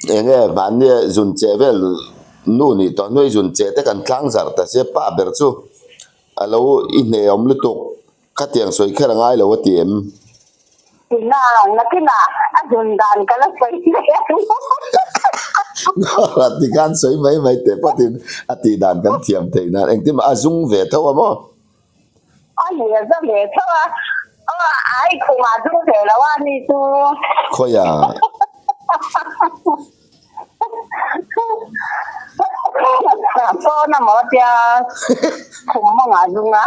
Enge mahni zun cheh vel nu nih tawh hnuai zun cheh te kan tlang zarh ta sia pa ber chu a lo i hne awm lutuk khatiang sawi kher a ngai lo a ti em? Tina nakinah a zun dan ka la sawi hle ang. Nora tikhan sawi mai mai teh pawtin a tih dan kan thiam theih nan engtin mah a zung ve tho a maw? A ni a za ve tho a, aw ai khumah zung ve lo a ni chu. Khawiah? Pawn a maw tia khum mawngah zung a.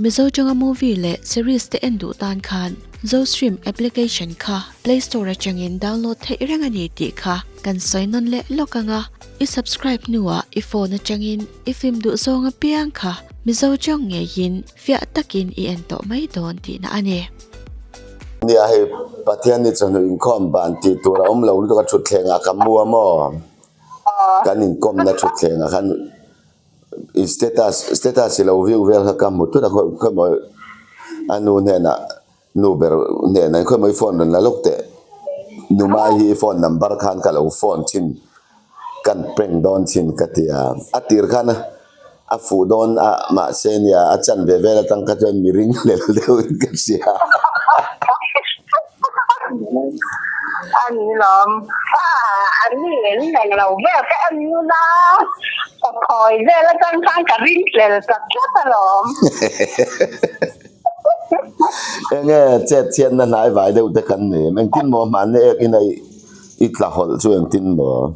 Mizo tanga movie leh series te en duh tan khan Zostream application kha Play Store atangin download theih reng a ni tih kha kan sawi nawn leh lawk ang a. I subscribe hnuah i phone atangin i film duh zawng apiang kha Mizo tawng ngeiin fiah takin i en tawh mai dawn tihna a ni. Nia hei Pathian ni chawhnu inkhawm ban tih tur a awm lo lutuk a thutthleng ah ka mu a maw? Kan inkawmna thutthleng ah khan i status status i lo view vel kha ka hmu thut a khawimaw a nu hnenah Nu ber hnenah in khawimaw i phone rawn la lawk teh. Numa hi i phone number khan ka lo phone thin, kan prank dawn thin ka ti a. A tir khan a fuh dawn a mahse nia a chan ve vel atang kha chuan mi ring hlel deuh in ka hria. A ni lawm. A ni in eng lo vel ka en ngun a, ka thawi vel atang khan ka ring hlel ta tlat alawm. Enge chet chhiatna hnai vai deuh te kan ni em? Engtin maw hmanni ek in a i tla hawlh chu engtin maw?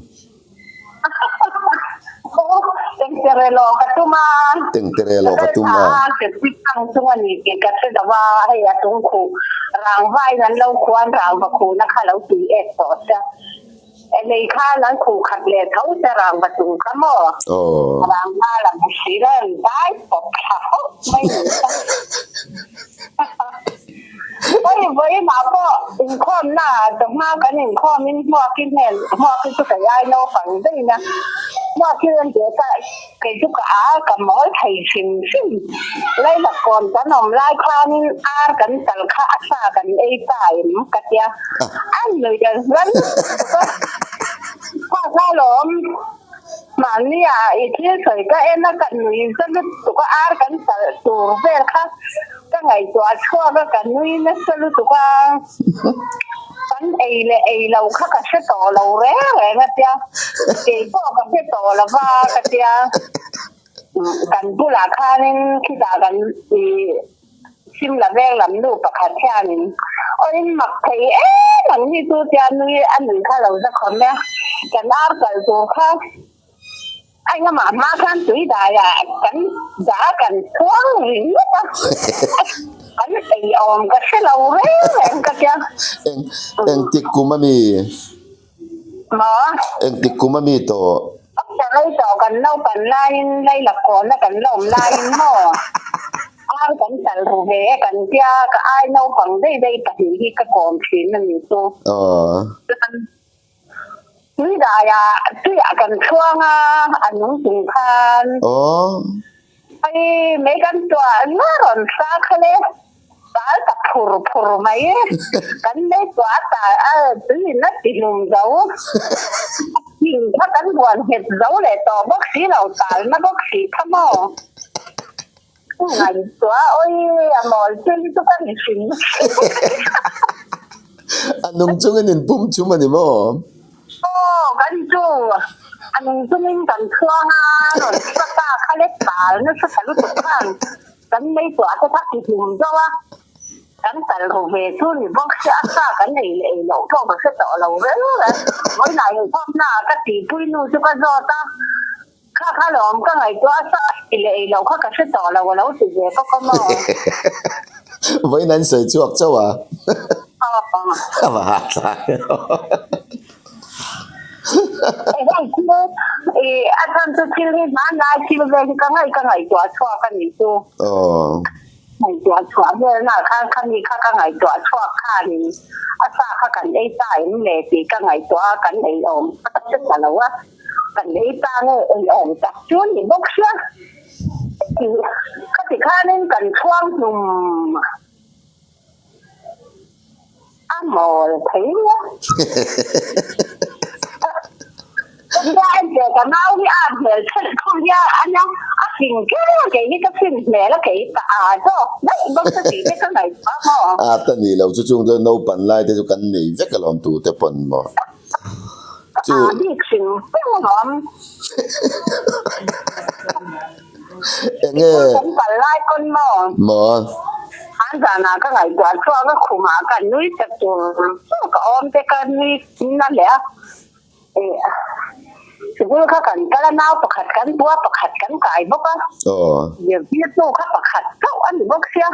Tengtere lo ka tum a. Tengtere lo ka tum a. Septic ang chung a ni tih ka hre lo a, hei a tung khuh rangvain an lo khuan rangva khuhna kha lo tui ek tawh sia. Lei khan an khuh khat leh tho che rangva chung kha maw? Rangva lam hrilh a an dai pawp thla hawk mai ni kha. Vawi vawiinah pawh inkhawmna ah chawhma kan inkhawmin hmuaki hnen hmuaki chu kei ai naupang daih a, hmuaki an tih kha kei chu ka a ka mawl thei hrim hrim. Leilak kawn kan awm lai khanin ar kan tal kha a sa kan ei ta em ka tia. A nui a zan lutuk a, kha kha lawm mahni ah i thil sawi ka en a ka nui za lutuk a ar kan talh tur vel kha ka ngaihtuah chhuak a ka nui nasa lutuk a kan ei leh ei lo kha ka hre tawh lo reng reng a tia keipawh ka hre tawh lo va ka tia kan bulah khanin khitah kan ih Simla veng lam nu pakhat hianin aw in mak thei em ang hi chu tia nui a nui kha lo za khawm e, kan ar kal tur kha a engamah hma khan tui daiah kan dah kan chhuang ringawt a, kan ei awm ka hre lo reng reng ka tia. Eng engtik kum a mi? Maw? Engtik kum a mi tawh? Ka rei tawh kan naupan laiin leilak kawhna kan la awm laiin maw? Ar kan tal ru ve e kan tia ka ai naupang daih daih pahnih hi ka kawm thin a ni chu. Chuan tui daiah tuiah kan chhuang a, a nung chung khan. Hei mei kan tuah na rawn sa kha le tal ta phur phur mai kan mei tuah a ta a tuiin a ti hlum zo thing kha kan buan nghet zo leh tawh bawk si lo tal na bawk si kha maw ngaihtuah awi a mawl thil chu ka ni hrim. A nung chungin in pum chum a ni maw? Aw kan chu a nung chungin kan chhuang a, rawn sa ta kha le tal nasa ta lutuk khan kan mei tuah te kha ti hlum zo a, kan tal ru ve chu ni bawk sia a sa kan ei leh ei loh pawh ka hre tawh lo reng reng. Vawiinah inkhawmna ah ka tihpui nu chu ka zawt a, kha kha lawm ka ngaihtuah a sa ei leh ei loh kha ka hre tawh lo a lo ti ve bawk a maw. Vawiin an sawi chhuak chauh a. A va hahthlak. Hei chu i a chhan chu thil hi hmanlai thil vel hi ka ngaih ka ngaihtuah chhuak a nih chu. Ngaihtuah chhuah velna khan khami kha ka ngaihtuah chhuak khanin a sa kha kan ei ta em le tih ka ngaihtuah a, kan ei awm tak chu ta lo a, kan ei ta nge ei awm tak chu ni bawk sia tih khati khanin kan chhuang hlum a. A mawl thei nia. Ka en ve ka nau hi a hmel thelh thul nia a nia a fing ker a kei hi ka fin hmel a kei ka a zawk daih bawk ka tih te ka ngaihtuah maw. A ta ni lo chu chung chuan naupan lai te chu kan nei vek alawm tu te pawn maw. Ka a bik hrim hrim alawm. Enge? Kan kal lai pawn maw? Maw? An zanah ka ngaihtuah chhuak a khumah ka nui ta tur tur ka awm te ka nui na leh a. Sikul kha kan kal a nau pakhat kan bua pakhat kan kai bawk a. Zirtirtu kha pakhat chauh a ni bawk sia.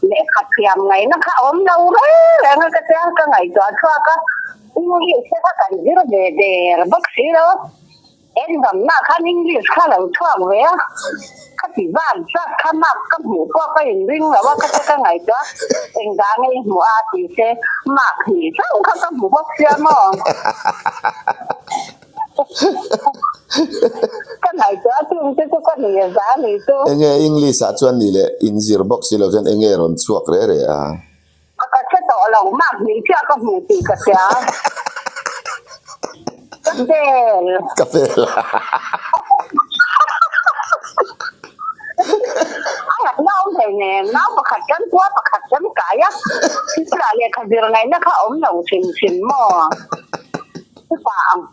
Lehkha thiam ngaihna kha a awm lo reng reng a ka tia ka ngaihtuah chhuak a. English te kha kan zir ve der bawk si lo. Exam-na khan English kha lo chhuak ve a, ka ti zat zat kha mark ka hmuh pawh ka inring lo a, ka che ka ngaihtuah a, engdah nge i hmuh a tih se mark hnih chauh kha ka hmu bawk sia maw? Ka ngaihtuah a chung te chu ka ni a za ni chu. Enge English-ah chuan ni leh inzir bawk si lo chuan enge rawn chhuak re re a? Ka hre tawh lo, mark hnih chiah ka hmu tih ka hria. Ka fail. Ka fail. A ngat na awm hlei nen, nau pakhat kan kua pakhat kan kai a, chutah lehkha zir ngaihna kha awm lo hrim hrim maw? Chutah ang.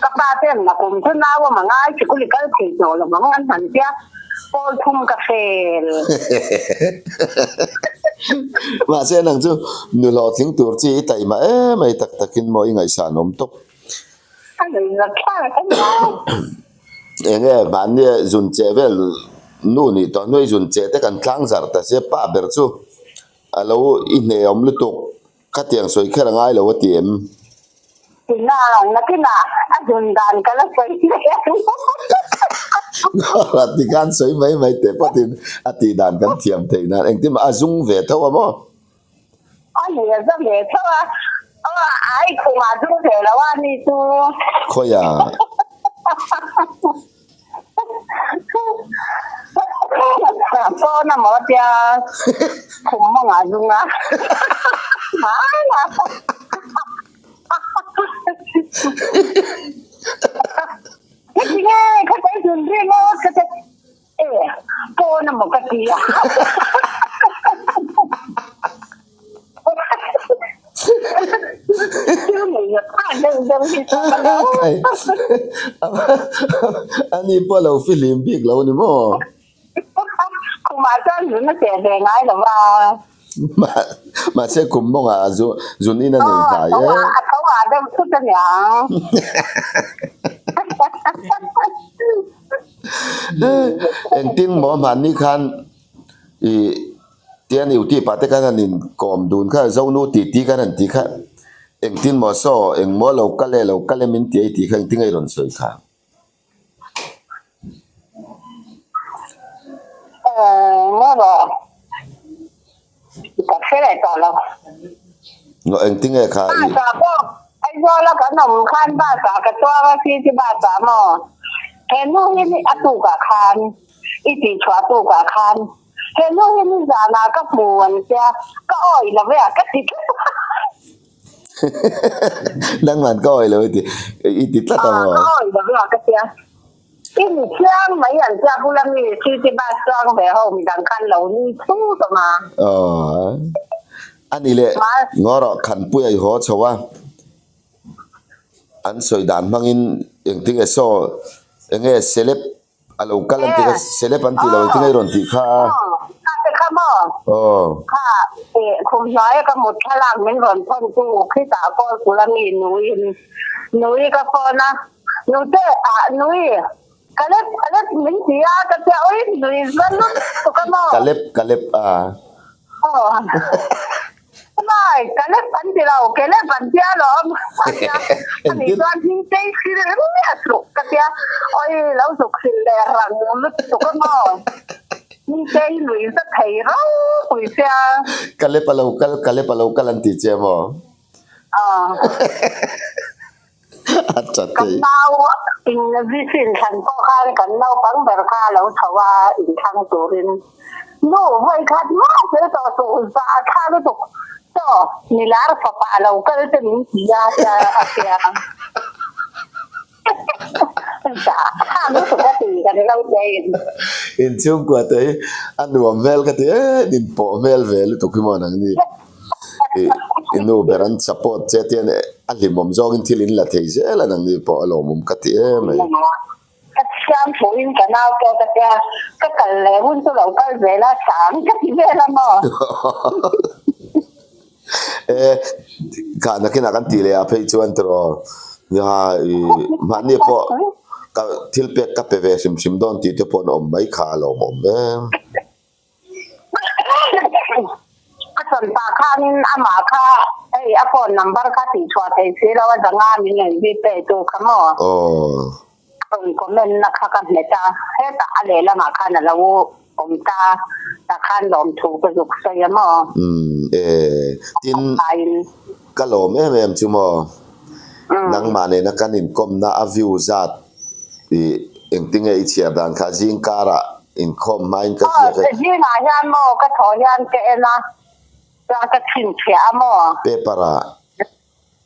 Ka pa ten na kum chu nau awm a ngai sikul i kal thei tawh lo ang an han tia pawl thum ka fel. Mahse nang chu nu hlawhtling tur chi i taihmah em mai tak takin maw i ngaihsan awm tawp. A nuih zat thlak a nia. Enge mahni zun cheh vel nu nih tawh hnuai zun cheh te kan tlang zar ta sia pa ber chu a lo i hne awm lutuk. Khatiang sawi kher a ngai lo a ti em? Tina, nakinah a dun dan ka la sawi leh ang. Nora ti khan sawi mai mai teh pawtin a tih dan kan thiam theih nan engtin mah a zung ve tho a maw? A ni, a za ve tho a. Aw, ai khumah a zung ve lo a ni chu. Khawiah? Pawn a maw tia khum mawngah zung a. Heti nge ka sawi dun ri maw ka ti e pawn a maw ka ti a. Ani pawh lo fihlim bik lo ni maw? Khumah chuan zun a cheh ve ngai lo va. Mahse kum mawngah zun in a nei hnai e. A tho ah deuh thut a niang. Engtin maw hmanni khan i Tian i uti pate khan han inkawm dun kha Zonu tih tih khan han tih kha engtin maw saw engmaw lo kal e lo kal e min ti ei tih kha engtin nge i rawn sawi kha? Maw rawh ka hre leh tawh lo. Ngaw engtin nge kha i. Bus ah pawh Aizawl a kan awm khan bus ah ka chuang a city bus ah maw he nu hi a tukah khan i tihchhuah tukah khan He nu hi nizanah ka hmu an tia, ka awih lo e a ka ti tlat a. Nangman ka awih lo i ti, i ti tlat a maw? Ka awih lo e a ka tia. I ni chiang mai an tia bula mi city bus chuang ve ho midang khan lo nui chut awm a. Aw, a ni leh ngaw rawh Khanpui a i haw chho a, an sawi dan hmangin engtinge saw enge celeb A lo kal an ti kha, celeb an ti lo engtin nge i rawn tih kha a? Aw, kha te kha maw? Aw. Kha eh khum hnuaia ka mut thlalak min rawn thawn chu khitah call kul a mi nuin nui ka phone a, nute ah nui Caleb Caleb min ti a ka tia awi nui va lutuk a maw? Caleb Caleb a. Aw. Mai, Caleb an ti lo, Caleb an tia lawm. Ani chuan hming chei sil miah suh ka tia, awi lo zuk sil leh rang lutuk a maw. Hming chei lui za thei ropui sia. Caleb a lo kal, Caleb a lo kal an ti che maw? Aw. A chat Kan thei. nau in VC inthlan pawh khan kan naupang ber kha a lo chho a inthlang turin nu vawi khat mah fel tawh suh zah a thla lutuk. Chaw, milar fapa lo kal te min ti a tia a tia. Khang lutuk a ti kan lo che in. Inchhungkua te hi a nuam hmel ka ti em in pawh hmel ve lutuk hi maw nang ni. I nu ber an support che tian a hlimawm zawngin thil in la thei zel a nang ni pawh a lawmawm ka ti em ai. Ka siam thuin ka nau pawh ka tia, ka kal leh hun chu lo kal zel a, sang ka ti vel a maw? E, kha nakinah kan tih leh ah phei chuan tiraw, nia i mahni pawh ka thil pek ka pe ve hrim hrim dawn tih te pawh an awm mai kha a lawmawm em. A chawnpa khanin amah kha hei a phone number kha tihchhuah thei si lo a zanga min rawn zipei tu kha maw? Rawn comment na kha ka hmet a, hetah a lehlamah khan a lo awm ta, tah khan lawmthu ka zuk sawi a maw? Umm e, tin ka lawm em em chu maw? Nangmah nena kan inkawmna a view zat i engtinge i chhiar dan kha zingkarah Inkhawm hmain ka ziak e. Aw, zingah hian maw ka thawh hian ka en a, chuan ka chhinchhiah a maw? Paper ah.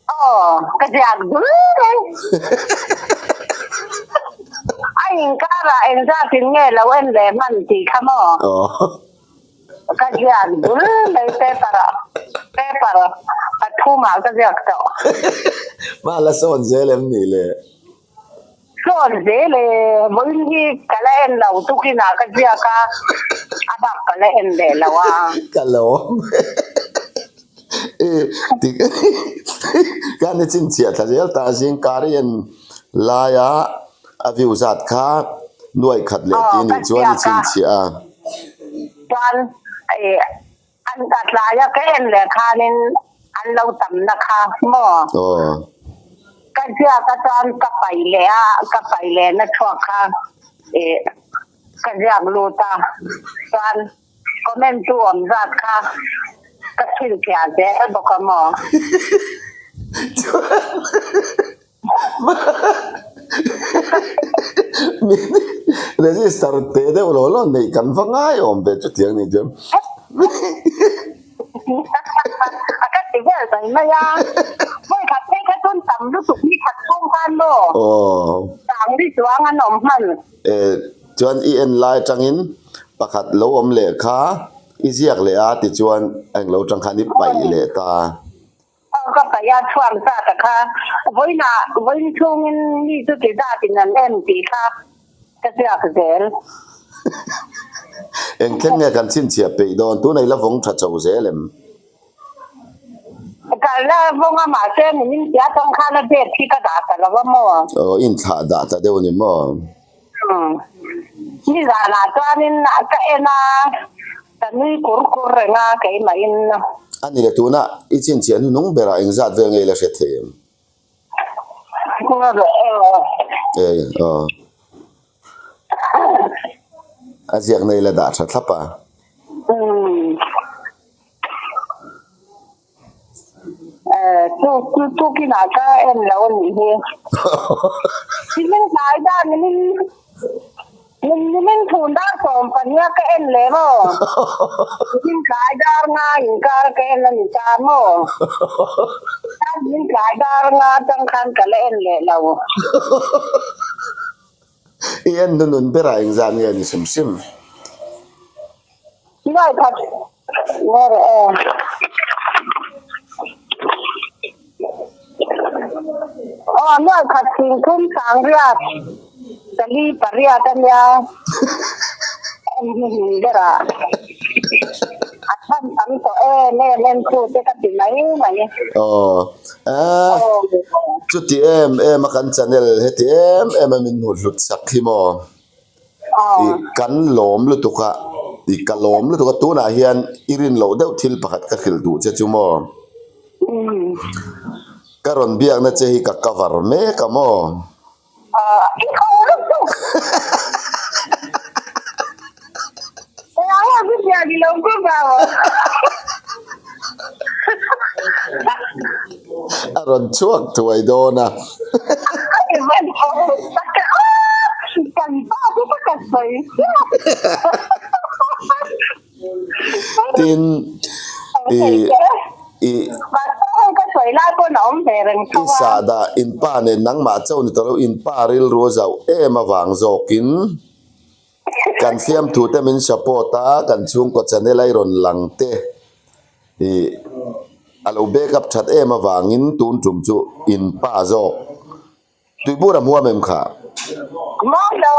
Aw, ka ziak dul mai. A inkarah engzatin nge lo en leh hman tih kha maw? Aw. Ka ziak dul mai paper ah, paper pathumah ka ziak tawh. Hma la sawn zel em ni le? Sawn zel e, vawiin hi ka la en lo tukinah ka ziak a, a bak ka la en leh lo a. Ka lawm e, tik ka ni chhinchhiah thla zel ta zing kar i en laia a view zat kha nuaih khat leh tih nih chuan i chhinchhiah a. Chuan e An ta tlaia ka en leh khanin an lo tamna kha maw? Ka ziak a chuan ka paih leh a, ka paih lehna chhuak kha ih ka ziak lut a, chuan comment tu awm zat kha ka chhinchhiah zel bawk a maw? Register teh deuh lo lo neih kan va ngai awm ve chutiang nih chuan. A ka ti vel mai mai a, vawi khat phei kha chuan tam lutuk ni khat chhung khan maw tang ri chuang an awm hman. E chuan i en lai atangin pakhat lo awm leh kha i ziak leh a tichuan a englo tang khan i paih leh ta. Aw ka paih a chhuak zat a kha vawiinah vawiin chhungin mi chu ti zatin an en tih kha ka ziak zel. Eng thleng nge kan chhinchhiah peih dawn? Tunah i la vawng tha cho zel em? Ka la vawng a mahse nimin tia tawng khan a date hi ka dah ta lo a maw? Aw i inthlah dah ta deuh a ni maw? Nizanah chuanin ka en a. Ka nui kur kur reng a, keimahin. A ni le, tuna i chhinchhiah hnuhnung berah engzat vel nge i la hre thei em? Ei, aw. A ziakna i la dah tha thlap a. Tukinah ka en lo a nih hi. Nimin tlai dan nimin nimin chhun dar sawm pahniha ka en leh maw? Nimin tlai dar nga inkar ka en a ni ta maw? Nimin tlai dar nga atang khan ka la en leh lo. I en hnunun berah engzat nge a ni hrim hrim? Nuai khat nge rawh aw. Aw nuai khat thingthum sangriat pali pariat a nia en hi hmun berah a chhan tam tawh em em em chu te ka ti mai mai. Aw a chuti em em a kan channel heti em em a min hmu hlut sak hi maw. I kan lawm lutuk a, i ka lawm lutuk a, tunah hian i rin loh deuh thil pakhat ka hrilh duh che chu maw? Ka rawn biakna che hi ka cover mek a maw? A rawn chhuak thuai dawn a. Tin, i. pawn a awm ve reng tho I a. sahdah in pa nen nangmah chauh ni tawh lo, in pa rilru a zauh em avang zawkin kan fiamthu te min support a, kan chhungkaw channel a i rawn lang te ih a lo back up that em avangin tun tum chu in pa zawk Tuibur a hmuam em kha? Hmuam lo,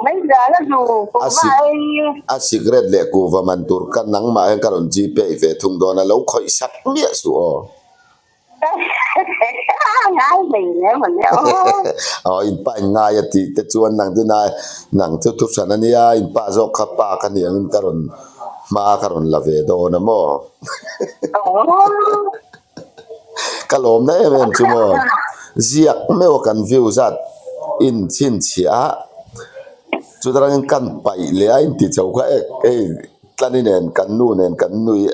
meizial a zu kuhva ei. A cigarette leh kuhva man tur ka nangmah hian ka rawn gpay ve thung dawn a, lo khawih sak miah suh aw. Ngai hlei hle maw le aw. Aw, in pa in ngai a tih te chuan nang chu nai, nang chu thu hran a nia, in pa zawk kha pa ka ni angin ka rawn hma ka rawn la ve dawn a maw? Ka lawmna em em chu maw ziak meuh a kan view zat in chhinchhiah a chuta rangin kan paih leh a inti chho kha ek hei tlani nen kan nu nen kan nui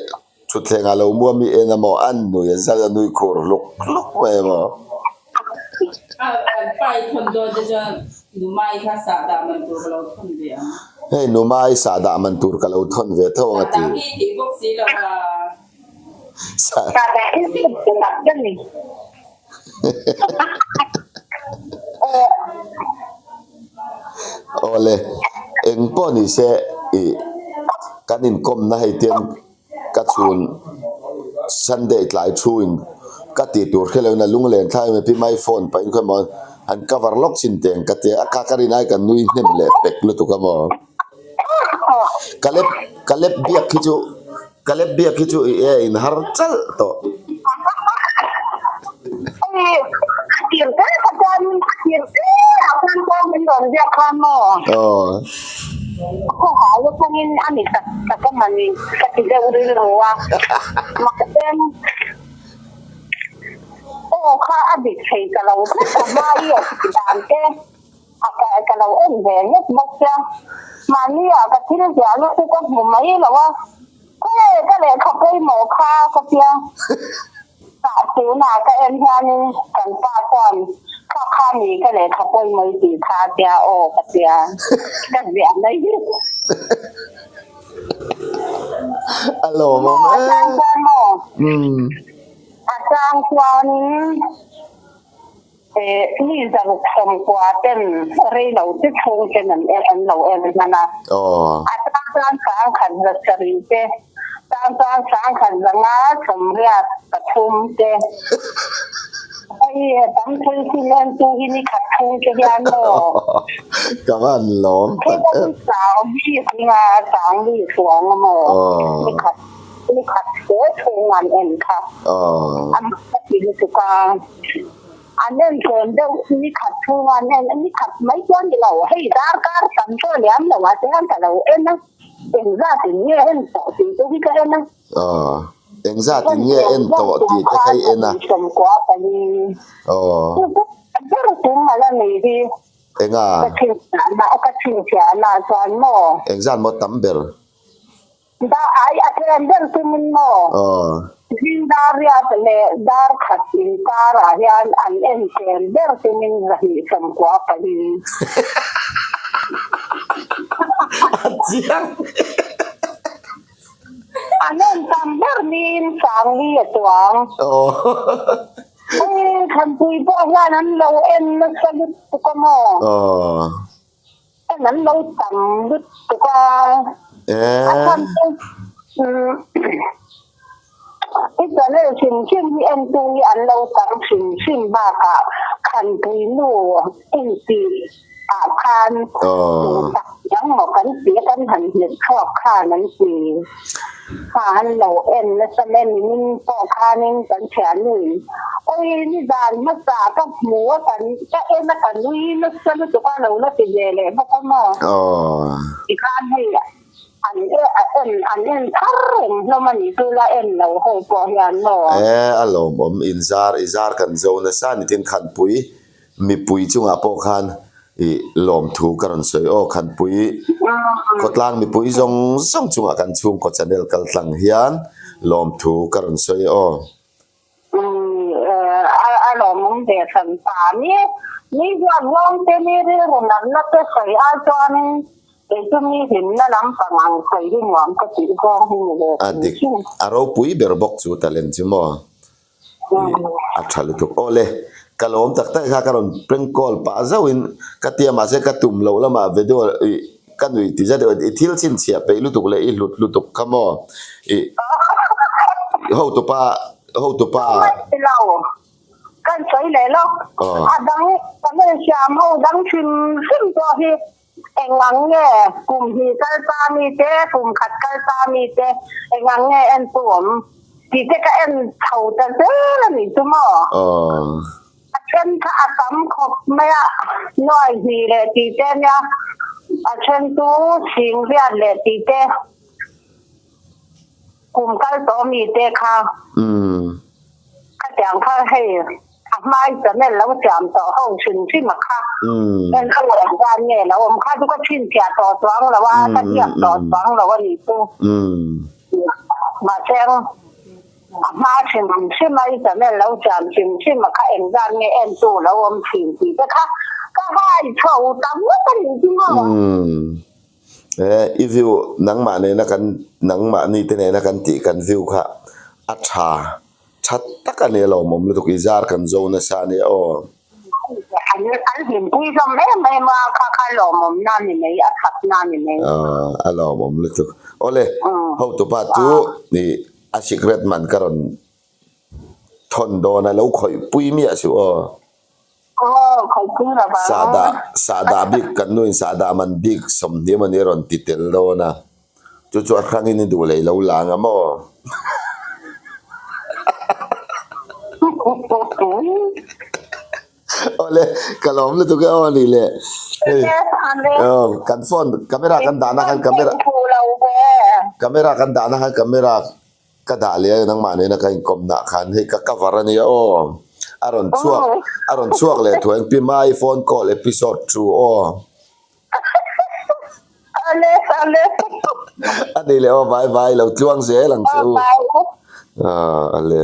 thutthleng ah lo muam i en a maw an nui a zat a nui khur hluk hluk mai a maw. Hei numai sahdah man tur ka lo thawn ve tho ang a ti. Awle, eng pawh ni se ih kan inkawmna hei tian ka chhun Sunday tlai thu in ka tih tur hre loin a lunglen thlai mai pi mai phone pahin khawi maw han cover lawk chin teng ka tia a kha ka rin ai kan nui hnem leh pek lutuk a maw. Caleb Caleb biak hi chu Caleb biak hi chu i e in har chalh tawh. Aw. A ka lo en ve ngawt bawk che a, mahni ah ka thil ziah na chu ka hmu mai lo a, khawnge ka lehkha pawimawh kha ka tia, tah tunah ka en hianin kan pa chuan kha kha mi ka lehkha pawimawh i tih kha a tia aw ka tia, ka ziah mai hi. A lawmawm e. A chang chuan maw? A chang chuanin. Mi zaruk sawmkua ten rei lo te chhung ten an an lo en hman a. A tang chuan sangkhat za sarih te, tang chuan sangkhat zanga sawmriat pathum te. Hei tam thil thil entu hi ni khat chhung te hian maw. Ka van lawm tak em. Sang bik nga sang bik chuang a maw. Ni khat ni khat te chhung an en kha. A mak ka ti lutuk a. An en tlem deuh ni khat chhung an en ni khat mai chuan ni lo hei darkar tam pawh liam lo ah te hian ka lo en a engzat in nge en tawh tih te hi ka en a. Aw engzat in nge en tawh tih te kha i en a. Sawmkua pali. Aw. Ber tum ala nei hi. Enga. Ka chhinchhiahna ka chhinchhiahna chuan maw. Engzat maw tam ber. Da ai a tlem ber tumin maw? Zing dar riat leh dar khat inkarah hian an en tlem ber tumin 290 A chiang. An en tam ber niin Sangli a chuang. Hei Thanpui pawh hian an lo en nasa lutuk a maw? En an lo tam lutuk a, a chhan chu i channel hrim hrim hi entu hi an lo tam hrim hrim bakah Khanpui nu intih ah khan duhtak dang maw kan ti a kan han hmet chhuak khan an ti kha an lo en nasa mai nimin pawh khanin kan thiannu in Awi nizan hmasa ka hmu a kan ka en a ka nui nasa lutuk a lo la ti ve leh bawk a maw? Tikhan hei an en an en thar reng hlawm a nih chu la en lo ho pawh hian maw? E a lawmawm in zar i zar kan zo nasa ni tin Khanpui mipui chungah pawh khan i lawmthu ka rawn sawi aw Khanpui khawtlang mipui zawng zawng chungah kan chhungkaw channel kal tlang hian lawmthu ka rawn sawi aw. A lawmawm ve hran ta mi. Mi hian zawng te mi rilru natna te sawi ai chuanin kei chu mi hlimna lampang ang sawi hi nuam ka tih zawng hi ni ve A dik. A ropui ber bawk chu talent chu maw? A tha lutuk. Aw le, ka lawm tak tak kha ka rawn prank call pah zauhin ka ti a, mahse ka tum loh lamah video ih ka nuih ti zat i thil chhinchhiah peih lutuk leh i hlut lutuk kha maw ih hotupa hotupa. Kan sawi leh lawk. A dang kan insiam ho dang hrim hrim pawh hi eng ang nge kum hnih kal ta mi te, kum khat kal ta mi te eng ang nge en tu awm tih te ka en chho ta zel a nih chu maw? A then kha a tam khawp mai a, nuai hnih leh tih te nia, a then chu sing riat leh tih te. Kum kal tawh mi te kha khatiang kha hei a hmai channel lo siam tawh ho hrim hrim a kha en ho ang zan nge lo awm kha chu ka chhinchhiah tawh chuang lo a ka ziak tawh chuang lo a nih chu mahse a hma hrim hrim a i channel lo siam hrim hrim a kha eng zan nge en tu lo awm thin tih te kha ka hai chho ta ngawt a nih chu maw. He i view nangmah nena kan nangmahni te nena kan tih kan view kha a tha tha tak a ni a lawmawm lutuk i zar kan zo nasa a nia aw. An an hlimpui hlawm em em a kha kha lawmawm na ni mai a that na ni mai. A lawmawm lutuk. Awle hotupa chu ih a secret man ka rawn thawn dawn a lo khawih pui miah suh aw. Sahdah sahdah bik kan nuin sahdah man bik sawmhnih emaw ni a rawn ti tel dawn a, chu chu a hrangin i duh leh lo la ang a maw? Awle ka lawm lutuk e aw nih leh hei aw kan phone camera kan dahna khan camera camera kan dahna khan camera Ka dah leh a nangmah nena ka inkawm nah khan hei ka cover a nia aw. A rawn chhuak a rawn chhuak leh thu engpi mai phone call episode thu aw. Ale ale. A ni leh aw bye bye lo tluang zel ang che u. Ah ale.